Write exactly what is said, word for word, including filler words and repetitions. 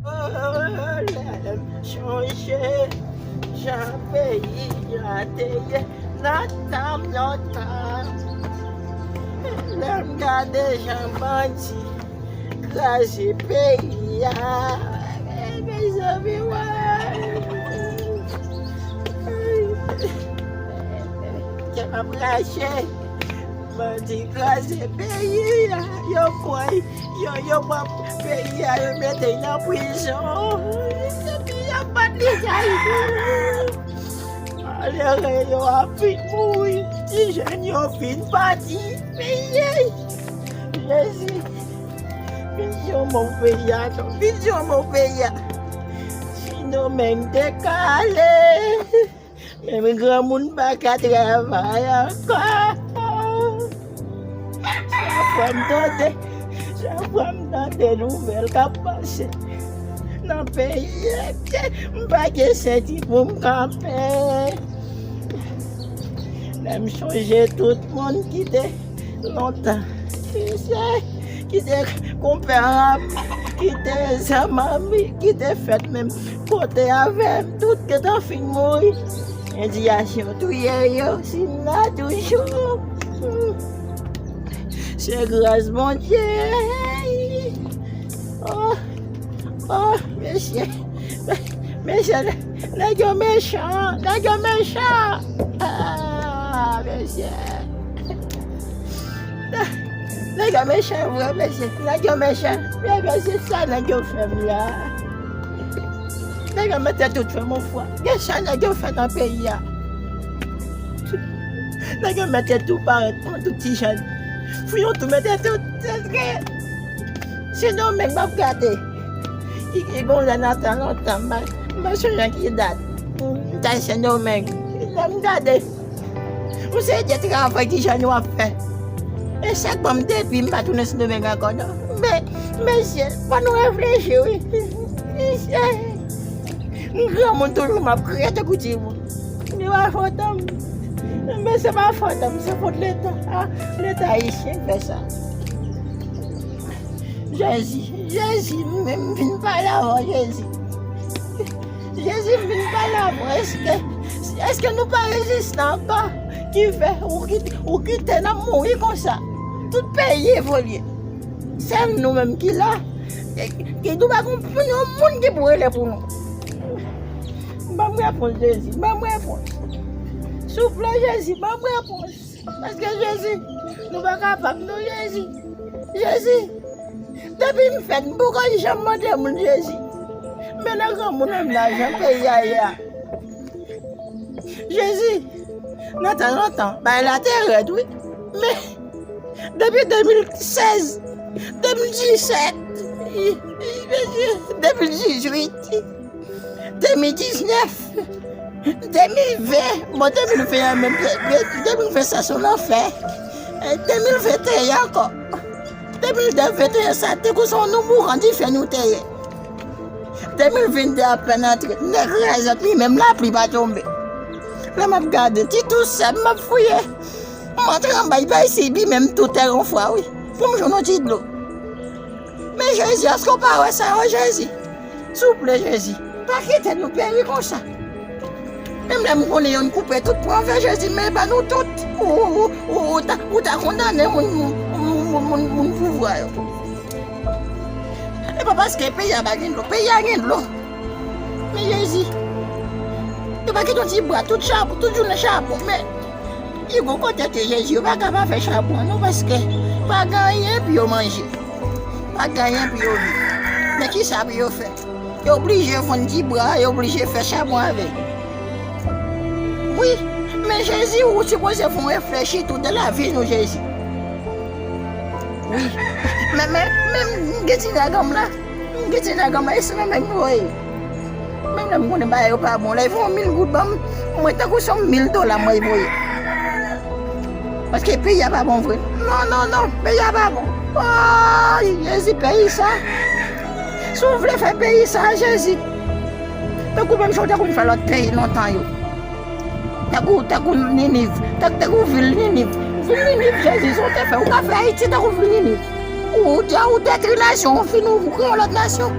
Lè m chonje jan peyi a te ye nan tan m lontan. Lè m gade jan bandi kraze peyi a. Mezanmi, wè. Kè m ap rache. Bandi kraze peyi a. Yo pran, yo, yo pran peyi a, yo mete nan prizon. Se peyi a pa t li sa. Malere yo ap fin mouri. Ti jèn yo fin pati. Peyi. Jezi. Vizyon move peyi a, non. Vizyon move peyi a. Sendomeng te kale. Menm granmoun pa ka travay ankò. Chak fwa m tande, chak fwa m tande nouvèl k ap pase nan peyi a, m pa gen senti pou m kanpe. Lè m chonje tout moun ki te lontan, ki se, ki se konpè a m, ki te zanmi m, ki te fèt menm kote avè m, tout gentan fin mouri. Endiyasyon touye yo, si m la toujou. Se gras Bondye. Oh, oh, mesye. Mesye, nèg yo mechan, nèg yo mechan. Ah, mesye. Nèg yo mechan vre, mesye. Nèg yo mechan. Men, mesye, sa nèg yo fè m la. Nèg yo mete tout fè m yon fwa. Gen sa nèg yo fè nan peyi a. Nèg yo mete tou parèt, pran tout ti jèn. Fouyon tou mete tout. Sendomeng m ap gade. Ki, ki gon lè nan tan lontan, m pa, m pa sonje ki dat. M t al Sendomeng. Lè m gade. Ou se de travay ki jan nou ap fè. E sa k ban m depi m pa tounen Sendomeng ankò non. Men, mesye, fò nou reflechi wi. Mesye, m granmoun toujou m ap kriye tankou timoun. Li pa fòt an m. Men se pa fòt an m, se fòt Leta. Ah, Leta ayisyen k fè sa. Jezi, Jezi, m, m vin pale avè w, Jezi. Jezi, m vin pale avè w. Èske, èske nou pa rezistan ankò? Ki fè ou kite, ou kite n ap mouri konsa? Tout peyi evolye. Sèl nou menm ki la. E, ki nou pa gon yon moun ki pou rele pou nou. Ban m repons, Jezi. Ban m repons. Souple, Jezi, ban m repons. Paske Jezi, nou pa kapab non, Jezi. Jezi, depi m fèt, m poko janm mande moun Jezi. Men nan granmoun menm la, jan peyi a ye a. Jezi, nan tan lontan, bagay la te rèd, wi. Men, depi de mil sèz, de mil disèt, de mil dizuit, de mil diznèf, de mil ven, bon, de mil ven an menm, de mil ven sa se yon lanfè. E de mil venteyen ankò. De mil venteyen sa, te kou se yon noumou randife nou te ye. De mil vennde apèn antre, nèg rezèt li menm lapli pa tonbe. Lè m ap gade, ti tou sèm, m ap fouye. M antre anba, li bay sibi menm tou tè yon fwa, wi. Pou m jwenn yon ti dlo. Men Jezi, èske w pa wè sa yo, Jezi? Souple, Jezi, pa kite nou peri konsa. Menm lè m konnen yonn koupe tout pran fè, Jezi, men ba nou tout. Ou, ou, ou, ou ta, ou ta kondane moun, moun, moun, moun, moun pouvwa yo. E pa paske peyi a pa gen dlo. Peyi a gen dlo. Men Jezi, yo pa kite yon ti bwa, tout chapon, tout jounen chapon, men. Li gon kote te Jezi, yo pa ka pa fè chapon an non, paske pa gen anyen pou yo manje. Pa gen anyen pou yo viv. Men kisa pou yo fè? Yo oblije vann ti bwa, yo oblije fè chapon avè l. Wi, men Jezi, ou sipoze fè yon reflechi tou de lavi nou, Jezi. Wi, men, men, men, m gen ti nèg an m la. M gen ti nèg an m la, e se nan men m voye. Menm lè m konnen bagay yo pa bon, lè yo voye yon mil goud ban m, mwen tankou se yon mil dola mwen voye. Paske peyi a pa bon vre. Non, non, non, peyi a pa bon. Ay, Jezi, peyi sa. Si w vle fè peyi sa, Jezi. Tankou menm jan w te konn fè lòt peyi lontan yo. Tankou, tankou Niniv. Tank, tankou vil Niniv. Vil Niniv, Jezi, si w te fè, ou ka fè Ayiti tankou vil Niniv. Ou, ou, ou detri nasyon, ou fin, ou, ou kreye yon lòt nasyon.